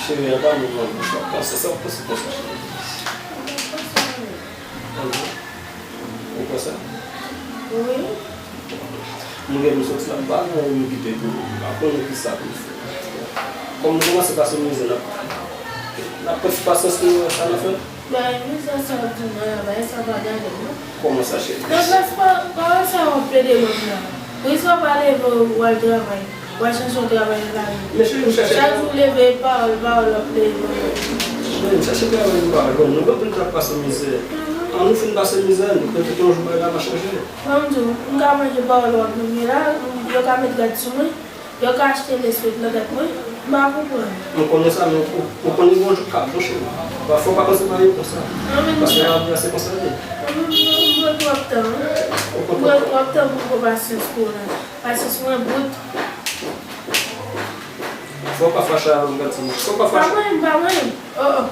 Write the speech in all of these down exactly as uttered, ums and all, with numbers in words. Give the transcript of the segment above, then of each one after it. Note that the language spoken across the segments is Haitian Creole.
Cheri, an pa nou nan bouch w ap panse. Sa w ap panse konsa, cheri? Ou kwè sa? Wi. Mwen gen m soti la, m pa gen anvi m kite pou ou. M pa konnen kisa pou m fè. Kòm nou kòmanse pase mizè, n ap, n ap pèdi pasyans nou, sa n ap fè. Bay mizè sa w di mwen an, bay sa pa gade m non. Kòman sa, cheri? Nan plas pa, pawòl sa w ap plede ban m la. Poukisa w pa leve w al travay? W al chèche yon travay nan lari. Men cheri, m chèche. Chak jou w leve, pawòl, pawòl w ap plede ban m. Cheri, m chèche travay, m pa jwenn. Nou gen anpil tan ap pase mizè. An nou fin pase mizè, nou petèt yon jou bagay la va chanje. Ban m di w, m ka manje pawòl w ap nouvle la, yo ka met rad sou mwen. Yo ka achte lespet nan tèt mwen, m pa konprann. M konnen sa, men ou, ou konnen gen yon jou k ap bouche. Pafwa w pa panse marye konsa. Paske lavi a se konsa l ye. Mwen, mwen, mwen pran twòp tan, wi. Mwen pran twòp tan pou m pran pasyans pou w la. Pasyans mwen bout. Fò w pa fache avè m, Gati. Fò w pa fache. Pa mwen, pa mwen. Oh, oh.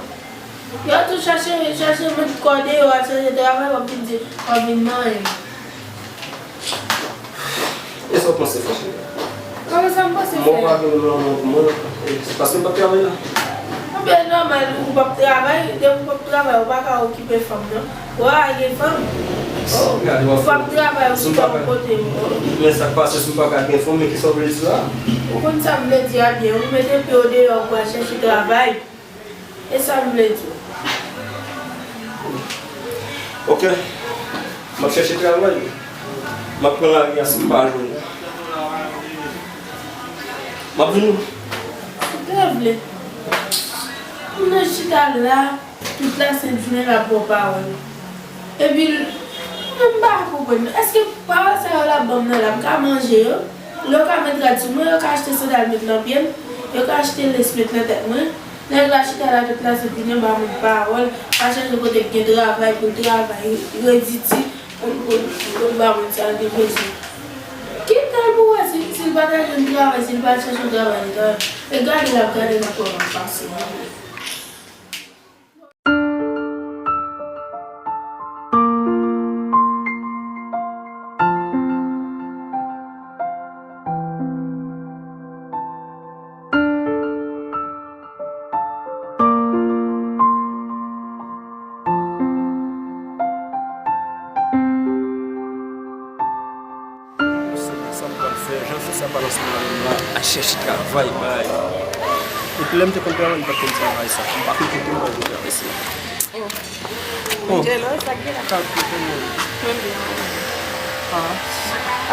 Yo tou chache, chache met kò deyò, al chache travay, w ap vin di, w ap vin manyen m. E sa w panse fè, cheri? Kòman sa m panse fè? Mwen pa gen menm lanmou pou mwen, e, se paske m p ap travay la. Ebyen, nòmal, ou p ap travay, depi w p ap travay, ou pa ka okipe fanm nan. Ou a gen fanm. Oh, gade, w ap fou. Ou p ap travay, ou chita yon kote. Men sa k pase si m pa ka gen fanm, men kisa w vle di la? Ou konn sa m vle di a byen, ou mete pye w deyò, ou pral chèche travay. E sa m vle di w. Ok. M ap chèche travay. M ap pran lari a si m pa jwenn. M ap vin. Ou te vle. Moun nan chita la, tout lasent jounen l ap ba w pawòl. Epi, mwen m pa konprann. Èske pawòl sa yo l ap ban m nan la, m ka manje yo? Lè yo ka met rad sou mwen, yo ka achte sandal met nan pye m, yo ka achte lespet nan tèt mwen. Nèg la chita la tout lasent jounen, ba moun pawòl, pa chèche kote k gen travay pou l travay, redi ti, pou l, pou l, pou l ba moun sa l gen bezwen. Ki tan l pou wè si, si l pa ta jwenn travay, si l pa al chèche yon travay, li ta, e gade l ap gade l ap wè m ap pase. Ou se sa m pral fè, jan fè sa pa nan sèmèn la, al chèche travay, bay. Epi lè m te konn travay, m pa t konn travay sa. M pa konn kote m pral jwenn travay sa. Oh. Oh. Angelo, sa k gen la? Sa k gen la? Mwen byen. Ah.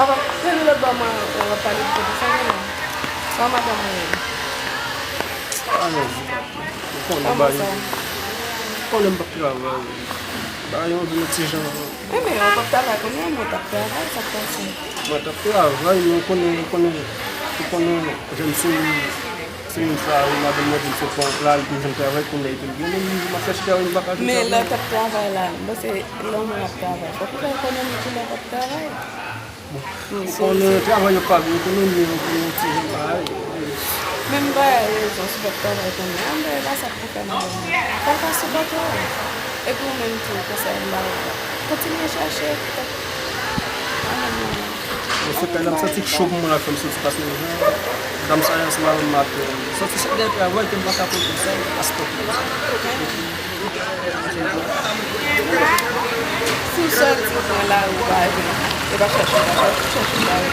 Apa, se nou lòt bò mwen, w ap pale pou kote sa gen la? Sa madanm mwen ye? Alèz. Ou konnen bagay. Kòman sa? Ou konnen m p ap travay. Bagay yo vin yon ti jan. Ebyen, ou p ap travay kounye a, men w t ap travay, sa k pase? Mwen t ap travay, men ou konnen, ou konnen, ou konnen, jèn fi, se yon sa, madanm mwen di m se pran pral pou jwenn travay, kounye a epi l gen moun, m ap chèche travay, m pa ka jwenn travay. Men lè w t ap travay la, m panse lè w ap travay, fòk ou fè ekonomi tou lè w ap travay. Bon, ou konnen travay yo pa byen, ekonomi an, pou yon ti jan bagay. Menm bagay rezon, si w p ap travay kounye a, anben, e pa sa k pou fè madanm nan. Fò w ka sipòte w. Epi ou menm tou, konsèy m ba ou la. Kontinye chèche, petèt. Mwen menm, mwen. Mwen se kay la, m santi k cho pou mwen al fè m soti, paske jan dam sa ye, se madanm m ap, santi se gen travay ke m pa ka pote sa, paspò pou sa. Si w sòti pran lari, ou pa jwenn, e pa chèche, ou pa chèche, ou chèche lari.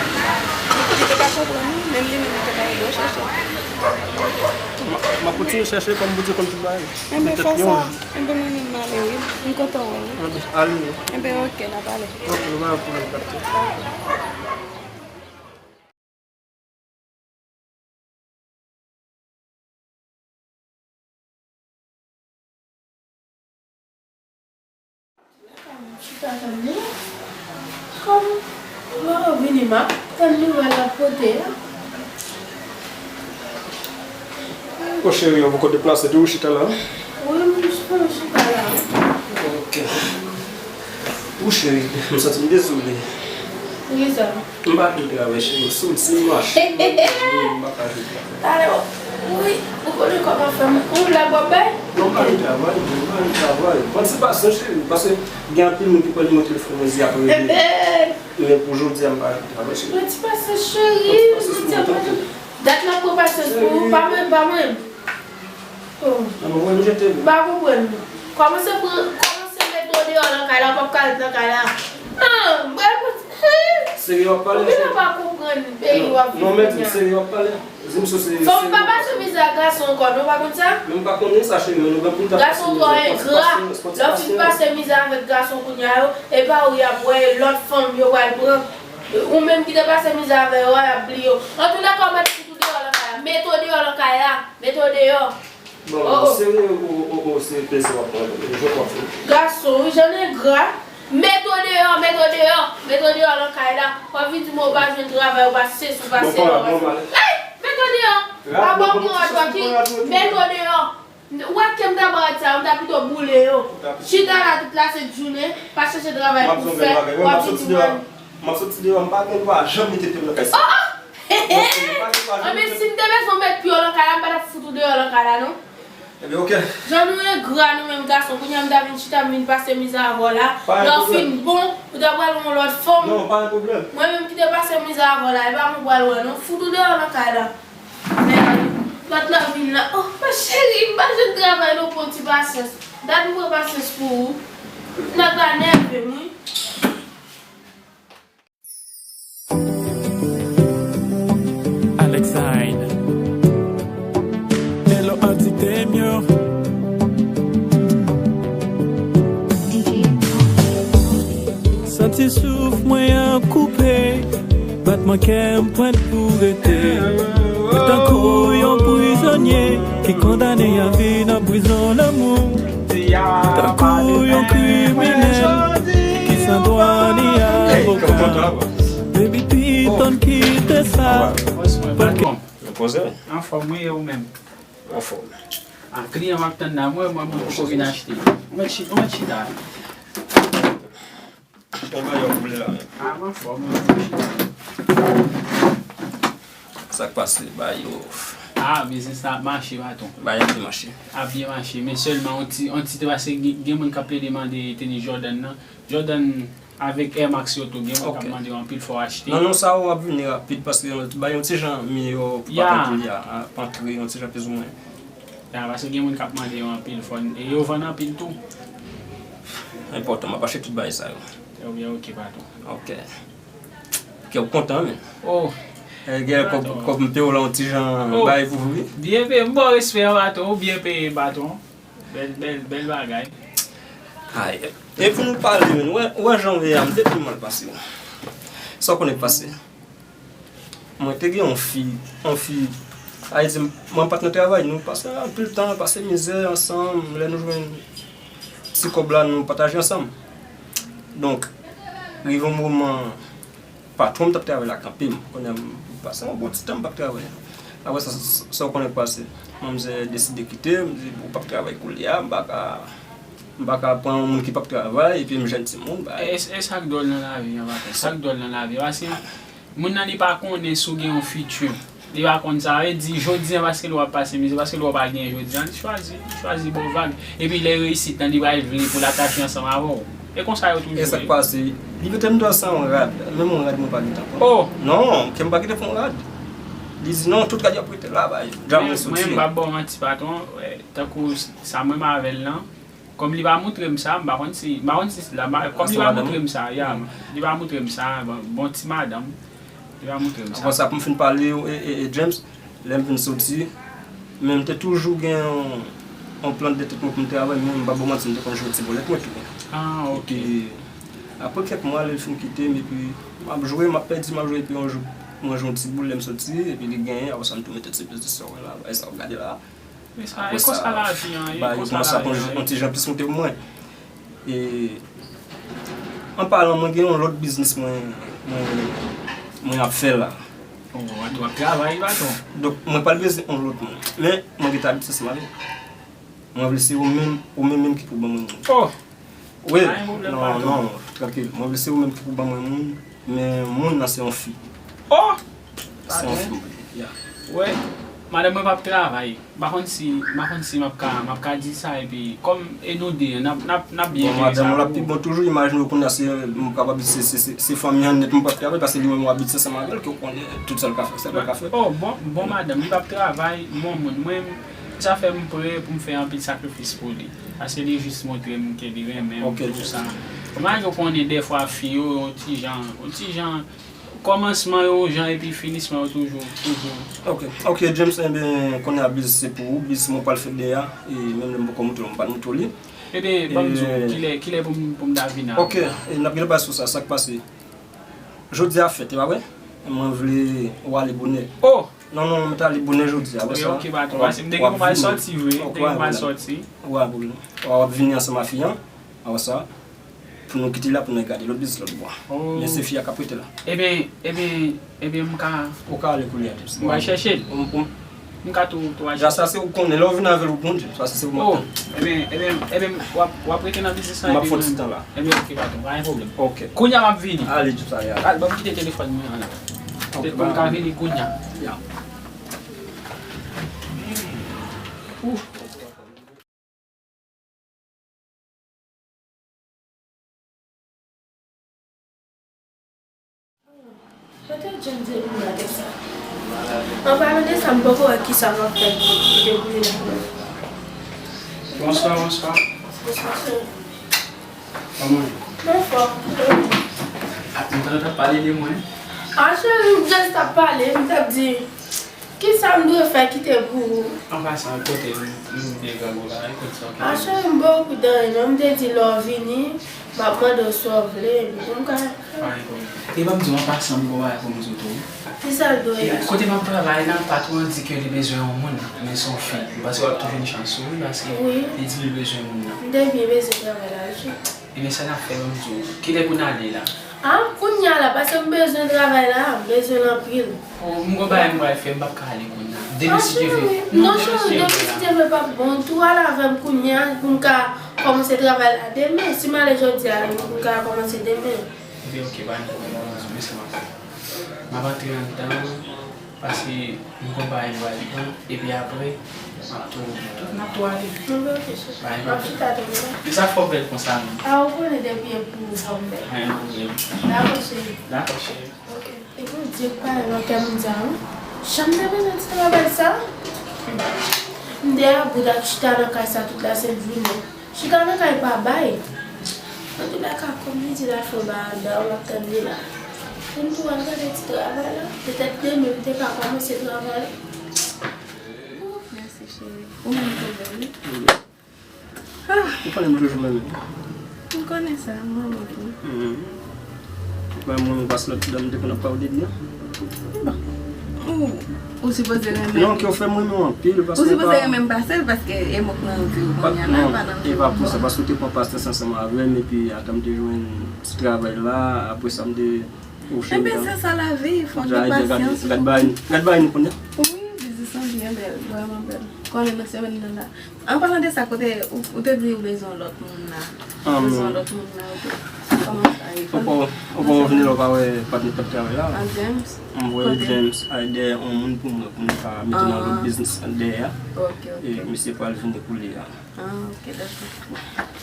Li te ka konprann ou, menm li menm li te ka ede w chèche. M ap, m ap kontinye chèche kòm Bondye konn tout bagay. Enben, fè sa. Enben, mwen menm, m ale, wi. M kontan wè w, wi. Enben, ale, wi. Enben, oke, n ap pale. Oke, nou pa gen pwoblèm, kapte. Chita tann li. Kòm mwen vini, m ap tann nouvèl l ap pote a. O cheri, ou poko deplase tou, ou chita la? Wi, m chita la. Ok. O cheri, m santi m dezole. Poukisa? M pa vle travay, cheri. Si w di m mache, m pa ka vle travay. Talè, wi, ou konnen kòman fè m. Ou blag w ap bay? Non, m pa vle travay, m pa vle travay. Pran ti pasyans, cheri, paske gen anpil moun ki pral monte l fè mwen di ap rele. Men pou jodi a, m pa vle travay, cheri. Pran ti pasyans, cheri. Pran ti pasyans pou mwen, tanpri. Dat m ap pran pasyans pou ou, pa mwen, pa mwen. Nan mwen, mwen jete. M pa konprann. Kòmanse pran, kòmanse mete w deyò nan kay la, w p ap ka ret nan kay la. Ah, m pral pran. Serye w ap pale? Ou genlè pa konprann peyi w ap viv kounye a. Non, men serye w ap pale. Di m si w serye. Fanm pa pase mizè ak gason ankò, non, w pa konn sa? Men m pa konnen sa, cheri, men nou gen pou n ta pase mizè. Gason twò engra. Lè w fin pase mizè avèk gason kounye a yo, e pa ou y ap wè, e lòt fanm yo pral pran. Ou menm ki te pase mizè avè yo a, y ap bliye w. Antoulèka, w mèt fout ou deyò nan kay la. Mete w deyò nan kay la. Mete w deyò. Bon, oh, oh, serye ou, ou, ou se peze w ap pran, je comprends. Gason, wi, jan engra. Mete w deyò, mete w deyò, mete w deyò nan kay la. W ap vin di m ou pa jwenn travay, ou pa sesi, ou pa sela, ou pa sesi. Ey! Mete w deyò. Pa ban m pran w atwa ki. Mete w deyò. Ou wè ke m ta ba w sa, ou ta pito boule yo. Chita la tout la sent jounen, pa chèche travay pou fè, w ap vin di mwen. M ap soti deyò, m pa gen dwa janm mete pye m nan kay sa. Oh, oh! Anben, si m te bezwen w met pye w nan kay la, m pa t ap fout ou deyò nan kay la, non. Ebyen, oke. Jan nou engra, nou menm gason, kounye a m ta vin chita, m vin pase mizè avè w la. Lè w fin bon, ou ta pral yon lòt fanm. Non, pa gen pwoblèm. Mwen menm ki te pase mizè avè w la, e pa mwen w pral wè, non. Fout ou deyò nan kay la. Lòt la vin la, oh, ma chérie, m pa jwenn travay, non, pran ti pasyans. Dat m pran pasyans pou ou. Nèg la nève m, wi. Alexine. Hello, Auntie Temio. Santi souf mwen an koupe, batman kè m pwent pou rete. Tankou yon prizonye ki kondane a vi nan prizon lanmou. Tankou yon kriminèl ki san dwa ni avoka. Baby, piton kite sa. Yo poze. Anfòm, wi, e ou menm? Anfòm. A, kliyan m ap tann la, mwen, mwen, mwen poko vin achte. Ou mèt chi-, ou mèt chita. Bon, bagay yo boule la menm. A, m anfòm, wi, mwen chita. Sa k pase, bagay yo? A, biznis la ap mache, patwon. Bagay ap byen mache. Ap byen mache, men sèlman yon ti, yon ti, paske gen, gen moun k ap plede mande tenis Jordan nan. Jordan avèk Air Max yo tou, gen moun k ap mande yo anpil, fò w achte. Nan non sa yo ap vini rapid, paske yon, ba yon ti jan miyò pou pa tankou li a, ap antre yon ti jan plizoumwen. Ya, paske gen moun k ap mande yo anpil, fò n, e yo vann anpil tou. Enpòtan, m ap achte tout bagay sa yo. Ebyen, oke, patwon. Oke. Kè w kontan, men. Oh. E, gen kòb, kòb m peye w la, yon ti jan bay pou ou, wi. Byen peye, m ba w respè an, patwon, ou byen peye, patwon. Bèl, bèl, bèl bagay. Ay, e pou nou pale, men, ou wè, ou wè jan w ye a, m te pi mal pase w. Sa w konnen k pase? Mwen te gen yon fi, yon fi, sa vle di, mwen pa t nan travay, nou pase anpil tan, pase mizè ansanm, lè nou jwenn ti kòb la, nou pataje ansanm. Donk, rive yon moman, patwon m t ap travay la kanpe m. Kounye a, m pase yon bon ti tan m p ap travay. Apre sa, sa, sa w konnen k pase? Manmzè deside kite m, di, "Ou p ap travay kounye a, m pa ka, m pa ka pran yon moun ki p ap travay, epi m jèn timoun, bay." E, e, e sa k dwòl nan lavi an, patwon. Sa k dwòl nan lavi an, paske moun nan li pa konnen si w gen yon fiti. Li pa konn sa vle di, jodi a, paske l wè w ap pase mizè, paske l wè w pa genyen jodi a, li chwazi, li chwazi ba w vag. Epi lè reyisit lan, li pral vle pou l atache ansanm avè w. E konsa yo toujou ye. E sa k pase? Li mete m deyò san yon rad. Menm yon rad mwen pa gentan pran. Oh! Non, kè m pa kite pou yon rad. Li di non, tout rad y ap rete la, bay. Dja mwen soti. Mwen, mwen m p ap ba w manti, patwon. Tankou sa mwen m avè l lan. Kòm li pa montre m sa, m pa konn si, m pa konn si la, kòm li pa montre m sa, ya, li pa montre m sa, bon, bon ti madanm, li pa montre m sa. Apre sa, pou m fin pale w, e, e, e, James, lè m vin soti, men m te toujou gen yon, yon plan de tèt mwen pou m travay, men m pa ba w manti, m te konn jwe ti bòlèt mwen tou. Ah, ok. Epi, apre kèk mwa, lè l fin kite m, epi m ap jwe, m ap pèdi, m ap jwe, epi yon jou, mwen jwe yon ti boul, lè m soti, epi li genyen, apre sa, m tou mete ti plis de sa w wè la, bagay sa w gade la. E sa, e konsa lavi an ye, e konsa lavi an ye. Ba, yo kòmanse ap yon ti jan plis monte pou mwen. E, an palan, mwen gen yon lòt biznis mwen, mwen, mwen ap fè la. Oh, w ap travay, patwon. Donk, mwen pral bezwen yon lòt moun. Men, mwen gentan abitye ansanm avè w. Mwen vle se ou menm, ou menm menm ki pou ban mwen moun. Oh! Wi, non, non, trankil. Mwen vle se ou menm ki pou ban mwen moun, men moun nan se yon fi. Oh! Se yon fi, ya. Wè, madanm mwen p ap travay. M pa konn si, m pa konn si m ap ka, m ap ka di sa, epi kòm e nou de, n ap, n ap, n ap byen jere sa. Bon, madanm ou la pi bon toujou, imajine w kounye a se, m kapab di se, se, se, se fanmi an nèt mwen p ap travay, paske li menm w abitye ansanm avè l, ke w konnen tout sa l ka fè, sa l pa ka fè. Oh, bon, bon madanm, li p ap travay, bon moun. Mwen, Sa fè m prè pou m fè anpil sakrifis pou li. Paske li jis montre m ke li renmen m, tout sa. Malgre w konnen dèfwa fi yo, yon ti jan, yon ti jan, kòmansman yo yon jan epi finisman yo toujou, toujou. Ok, ok, James, enben, kounye a biz se pou ou, biz mwen pral fè dèyè a, e menm lè m poko montre w, m pral montre w li. Ebyen, ban m di w, kilè, kilè pou m, pou m ta vini a? Ok, e n ap gen pase sou sa, sa k pase. Jodi a fèt, e pa vre? Mwen vle w ale bonè. Oh! Non, non, mwen ta ale bonè jodi a, wè sa. Ok, patwon, paske m te gen pou m al sòti vre, m te gen pou m al sòti. W ap vini ansanm a fi an, wè sa. Pou nou kite la, pou nou gade lòt biznis lòt bò. Men se fi a k ap rete la. Ebyen, ebyen, ebyen, m ka. Ou ka ale kounye a, James. M va chèche l. M ka tou, tou al chèche l. Sa se ou konnen, lè w vin avè l, ou konnen. Sa se ou mwen. Oh, ebyen, ebyen, ebyen, w ap, w ap rete nan biznis la. M ap fè yon ti tan la. Ebyen, ok, patwon, pa gen pwoblèm. Ok. Kounye a m ap vini. Ale, James, ale, ale. Al, ban m kite telefòn mwen an la. Petèt pou m ka vini kounye a. Ya. Ouf. Kote John te vin avèk sa? An palan de sa, m poko wè kisa m ap fè pou dekoule la. Bonswa, bonswa. Bonswa, cheri. Kòman w ye? Mwen fò. A, m tande w t ap pale de mwen. A, cheri, m just t ap pale, m t ap di, kisa m dwe fè kite pou ou? An pasan, kote m, m te grangou la, e kote sa w kite m? A, cheri, m poko kou dan, non, m te di lè w vini, m ap mande w sa w vle, epi pou m ka. Pa gen pwoblèm. E ban m di w, an pasan, m gon bagay pou m di w tou. Kisa l dwe ye? Kote m ap travay la, patwon an di ke li bezwen yon moun, men se yon fi. M panse w ap twouve yon chans, wi, paske li di li bezwen moun nan. M te byen bezwen travay la, wi, cheri. Ebyen, sa n ap fè, ban m di w, kilè pou n ale la? A, kounye a la, paske m bezwen travay la, m bezwen l anpil. O, m gon bagay m pral fè, m p ap ka ale kounye a. Demen, si Dye vle. Non, cheri, demen, si Dye vle, p ap bon. Tou al avè m kounye a, pou m ka kòmanse travay la demen. Si m ale jodi a, pou m ka kòmanse demen. Ebyen, ok, pa gen pwoblèm, mèsi, mèsi, m ap, m ap antre anndan, paske m gon bagay m pral pran, epi apre, m ap tou, tout, n ap tou ale. Ebyen, ok, cheri. Pa gen pwoblèm. M ap chita tou, wi. E sa fè w bèl konsa, menm. A, ou konnen depi e pou ou fò m bèl. Pa gen pwoblèm. Dakò, cheri. Dakò, cheri. Ok. E Bondye k pale nan kè m di a, wi. Jan m te bezwen ti travay sa. M de a bout ak chita nan kay sa tout lasent jounen. Chita nan kay pa bay. Antoulèka, kòm li di l al fè yon bagay anndan an, m ap tann li la. Pou m tou al gade ti travay la. Petèt demen m te ka kòmanse travay. Ouf, mèsi cheri. Ou menm tou bèl, wi. Ah. Ou konnen m toujou renmen w. M konnen sa, m renmen w tou. Mwen, mwen, paske lòt ti dam te konn ap pale de li an. Bon. Ou, ou sipoze renmen m. Non, ke w fè m renmen w anpil, paske ou sipoze renmen m pase l, paske e mwen k nan vi w kounye a la, pa nan vi w ankò. Non, e pa pou sa, paske ou te pran pasyans ansanm avè m, epi ata m te jwenn ti travay la, apre sa m te Ebyen, se sa lavi, fò gen pasyans. Gad, gad, gad bagay nou kounye a. Wi, biznis lan byen bèl, vrèman bèl. Konnen nan semèn nan la. An palan de sa, kote ou, ou te di ou bezwen lòt moun la. Bezwen lòt moun la, ou te. Kòman sa ye? Ou pa, ou pa vini la, ou pa wè patnè k t ap travay la? A, James? M voye James al dèyè yon moun pou mwen, pou nou ka mete nan lòt biznis dèyè a. Ok, ok. E misye pral vini kounye a. Ah, ok, dakò.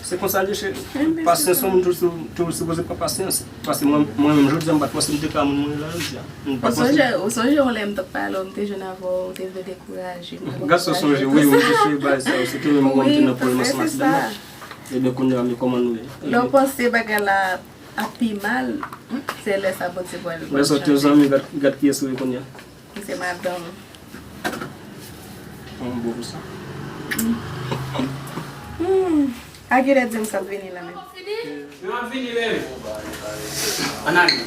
Se konsa l ye, cheri. Pasyans, yon moun toujou, toujou sipoze pran pasyans. Paske mwen, mwen menm, jodi a, m pa t panse m te ka moun mwen ye la, jodi a. M pa t panse. Ou sonje, ou sonje yon lè m t ap pale w, m te jwenn avè w, ou te vle dekouraje m. Gad sa w sonje, wi, wi, m te sonje bagay sa yo, se te menm mwen m te nan pwoblèm ansanm ak ti dam nan. Ebyen, kounye a, men kòman nou ye? Lè w panse bagay la ap pi mal, se lè sa Bondye pral, pral chanje. Lè sa w te yon zanmi, gad, gad kiyès ou ye kounye a. Li se madanm. Yon bon pou sa. Hmm. A kilè James ap vini la menm? Yo ap vini menm. Ann ale.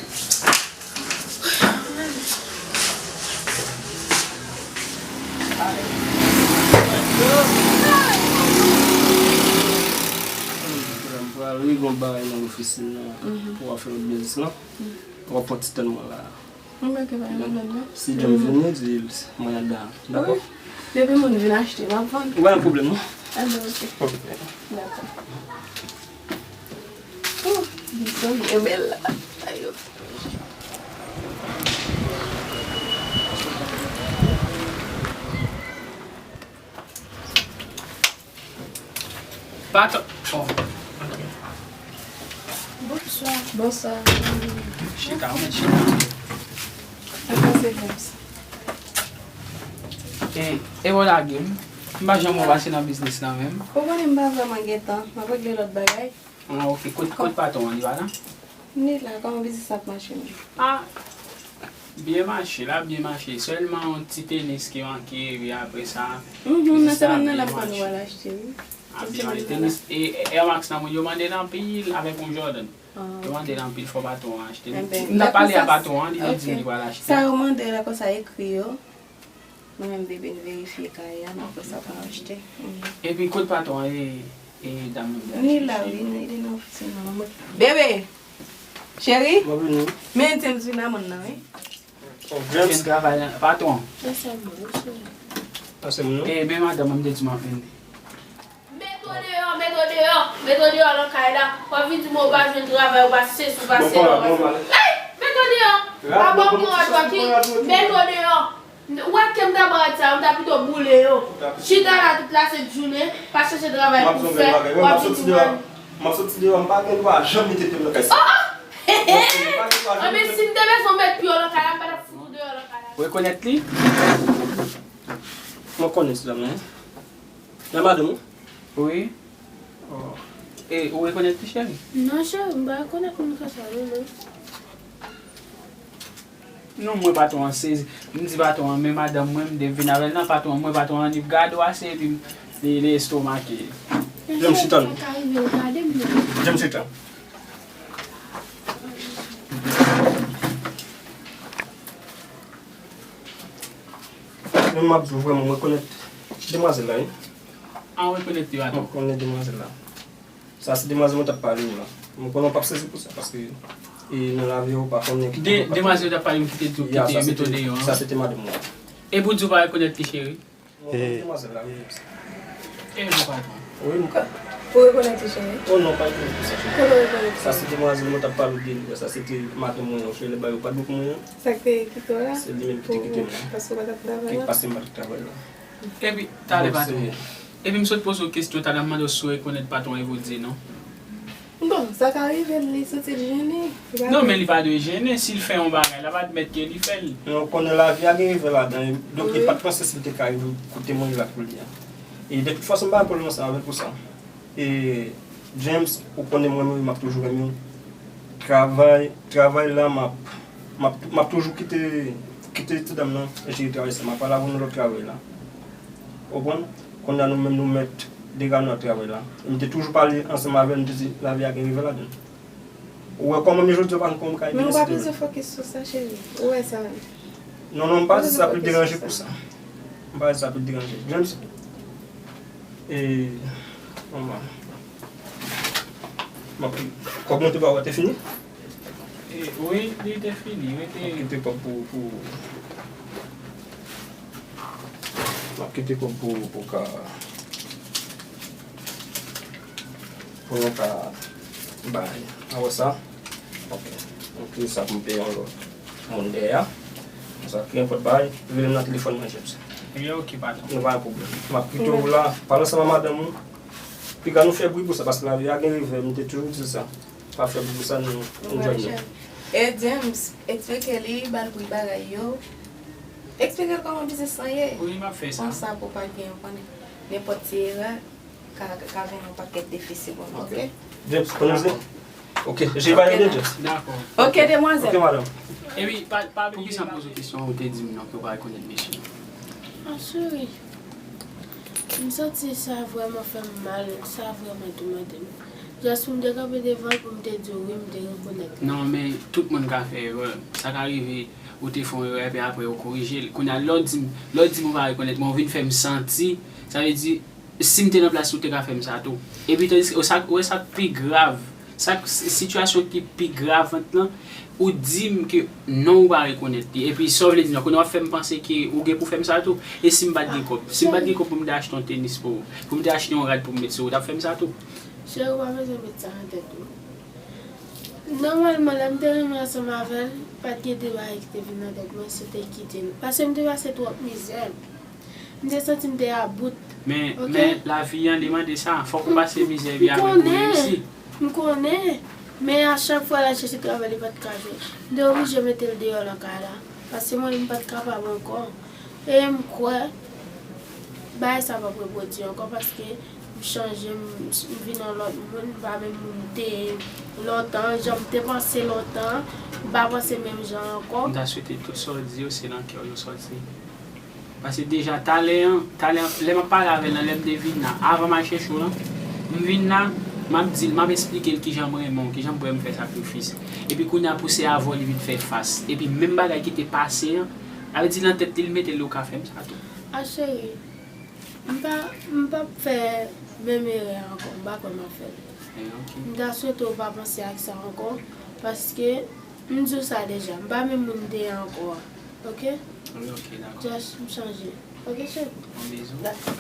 M pral regle yon bagay nan ofisin nan pou w ap fè lòt biznis lan. W ap pran ti tan mwen la. M bloke pa gen pwoblèm, non. Si John vini, di l mwen anndan an. Dakò? Wi. Depi moun vin achte, m ap vann. Ou pa gen pwoblèm, non? Anndan, ok. Ok. Dakò. Ouh, li byen bèl la. Ayo. Patwon. Oh, ok. Bonswa. Bonswa. Chita, mwen chita. Sa k pase, James? E, e w lage m. M pa janm wè w pase nan biznis lan menm. Ou konnen m pa vrèman gen tan. M ap regle lòt bagay. Ah, ok. Kot, kot patwon an, li pa la? Li la, kòman biznis ap mache menm? Ah, byen mache, l ap byen mache. Sèlman yon ti tenis ki manke, epi apre sa, mhm, nan semèn nan l ap vann ou al achte, wi. Ah, byen mache. Tenis, e, e, Air Max nan moun yo mande l anpil avèk yon Jordan. Ah, ok. Yo mande l anpil fò patwon an achte. M t ap pale a patwon an, li te di m li pral achte. Sa yo mande la konsa, ekri yo. Mwen menm depi n verifye kay an, apre sa pou nou achte. Epi kot patwon an e, e dam nan? Li la wi, li nan ofisin nan. Bebe! Cheri! Mwen vini. Men James vin nan moun nan wi. James travay nan patwon. Pase moun wi cheri. Pase moun wi. E men madanm mwen m te di m ap vin li. Mete w deyò, mete w deyò, mete w deyò nan kay la. W ap vin di m ou pa jwenn travay, ou pa sesi, ou pa sela, ou pa sela. Ey! Mete w deyò! Pa ba w pran rad w ap vin. Mete w deyò! Ou wè ke m ta ba w rad sa yo, m ta pito boule yo. Chita la tout lasent jounen, pa chèche travay pou w fè, w ap vin di m. M ap soti deyò, m pa gen dwa janm mete pye m nan kay sa. Oh! Anben si m te bezwen w met pye w nan kay la, m pa t ap fout ou deyò nan kay la. Ou rekonèt li? Mwen konnen ti dam nan. Nan madanm ou? Wi. Oh. E, ou rekonèt li, cheri? Non, cheri, m pa rekonèt moun konsa, non, non. Non, mwen patwon an sezi. M di patwon an, men madanm mwen, m te vin avè l nan patwon an, mwen patwon an annik gade w ase, epi li, li estomake. Janm chita non. Janm chita. Men m ap di w vrèman, mwen rekonèt demwazèl la, wi. A, ou rekonèt li, patwon? Mwen rekonèt demwazèl la. Sa se demwazèl mwen t ap pale w la. Mwen konnen w p ap sezi pou sa, paske e nan lavi a ou pa konnen ki kote w pase. Demwazèl ou t ap pale m ki te di w kite, mete w deyò an? Sa se te madanm mwen. Epi w di w pa rekonèt li, cheri? Mwen konnen demwazèl la, wi. E non, patwon. Wi, m ka. Ou rekonèt li, cheri? O non, pa rekonèt li, sa, cheri. Kote w rekonèt li? Sa se demwazèl mwen t ap pale w de li a, sa se te madanm mwen an, cheri, lè bagay yo pa t bon pou mwen an. Sa k te kite w la? Se li menm ki te kite m la. Paske w pa t ap travay la? Ki pase m pa t ap travay la. Epi, talè, patwon. Epi m sot poze w kesyon talè, m mande w si w rekonèt patwon an, epi w di non. Bon, sa ka rive l, li santi l jennen. Non, men li pa dwe jennen. Si l fè yon bagay, l ap admèt ke li fè l. Men ou konnen lavi a gen revè ladan l. Donk, li pa t panse si l te ka rive kote mwen ye la pou li a. E de tout fason, m pa gen pwoblèm ansanm avè l pou sa. E James, ou konnen mwen menm, m ap toujou renmen w. Travay, travay la, m ap, m ap, m ap toujou kite, kite ti dam nan jere travay sa. M ap al avè w nan lòt travay la. Ou konprann? Kounye a nou menm nou mèt dega nou ak travay la. E m te toujou pale ansanm avè l, m te di lavi a gen revè ladan l. Ou wè kòman m ye jodi a, ou pa konn kòman m ka deside. Men ou pa bezwen fokis sou sa, cheri. Ou wè sa menm. Non, non, m pa di sa pou l deranje pou sa. M pa di sa pou l deranje. James, e, manman. M ap, kòb mwen te ba ou a te fini? E, wi, li te fini. Rete. M ap kite kòb pou, pou, m ap kite kòb pou, pou ka, pou nou ka bay. Ou wè sa? Ok. M kite sa pou m peye yon lòt moun dèyè a. Konsa, ki nenpòt bagay, rele m nan telefòn mwen, James. Ebyen, ok, patwon. Nou pa gen pwoblèm. M ap kite w la, pale ansanm ak madanm ou. Piga nou fè bri pou sa, paske lavi a gen revè, m te toujou di sa. Pa fè bri pou sa, nou, nou jwenn nou. E James, eksplike li, ba l pri bagay yo. Eksplike l kòman biznis lan ye. Wi, m ap fè sa. Konsa pou pa gen, ou konnen, nenpòt ti erè ka, ka vin yon pakèt defisi pou nou, ok? James, konnen se? Ok, je va aider James. Dakò. Ok, demwazèl. Ok, madanm. Epi, pa, pa, poukisa m poze w kesyon, ou te di m non ke w pa rekonèt mesye an? Ah, cheri. M santi sa vrèman fè m mal, sa vrèman toumante m. Jis pou m te kanpe devan l pou m te di w wi, m te rekonèt li. Non, men tout moun ka fè erè. Sa ka rive, ou te fè yon erè, epi apre ou korije l. Kounye a, lè w di m, lè w di m ou pa rekonèt mwen, ou vin fè m santi, sa vle di, si m te nan plas ou, ou te ka fè m sa tou. Epi tandiske, ou sa, ou wè sa k pi grav, sa k, sitiyasyon ki pi grav ant lan, ou di m ke non, ou pa rekonèt li. Epi sa w vle di non, kounye a w ap fè m panse ke ou gen pou fè m sa tou. E si m pa t gen kòb? Si m pa t gen kòb pou m te achte yon tenis pou ou, pou m te achte yon rad pou m met sou ou, w t ap fè m sa tou? Cheri, ou pa bezwen met sa nan tèt ou. Nòmalman, lè m te renmen ansanm avè l, pa t gen de bagay ki te vin nan tèt mwen, se te kite l. Paske m te pase twòp mizè. M te santi m te about. Men, men, lavi an, li mande sa. Fòk ou pase mizè epi apre pou w reyisi. M konnen. Men a chak fwa l al chèche travay, li pa t ka jwenn. M te oblije mete l deyò nan kay la. Paske mwen, m pa t kapab ankò. E m kwè, Bagay sa p ap repwodui ankò paske m chanje, m, m vin yon lòt moun, m pa menm moun m te ye lontan, jan m te panse lontan, m pa panse menm jan ankò. M ta swete tout sa w di yo se nan kè w yo sòti. Paske deja talè an, talè an, lè m ap pale avè l nan lè m te vin la, avan m al chèche w lan, m vin la, m ap di l, m ap esplike l kijan m renmen w, kijan m prè m fè sakrifis. Epi kounye a pou se avè w li vin fè fas. Epi menm bagay ki te pase an, sa vle di nan tèt li, li mete l ou ka fè m sa tou. A cheri, m pa, m p ap fè menm erè ankò, m pa kwè m ap fè l. Eh, ok. M ta swete w pa panse ak sa ankò, paske m di w sa deja, m pa menm moun m te ye ankò a. Ok? Wi, ok, dakò. Just m chanje. Ok, cheri? Yon bizou. Dakò.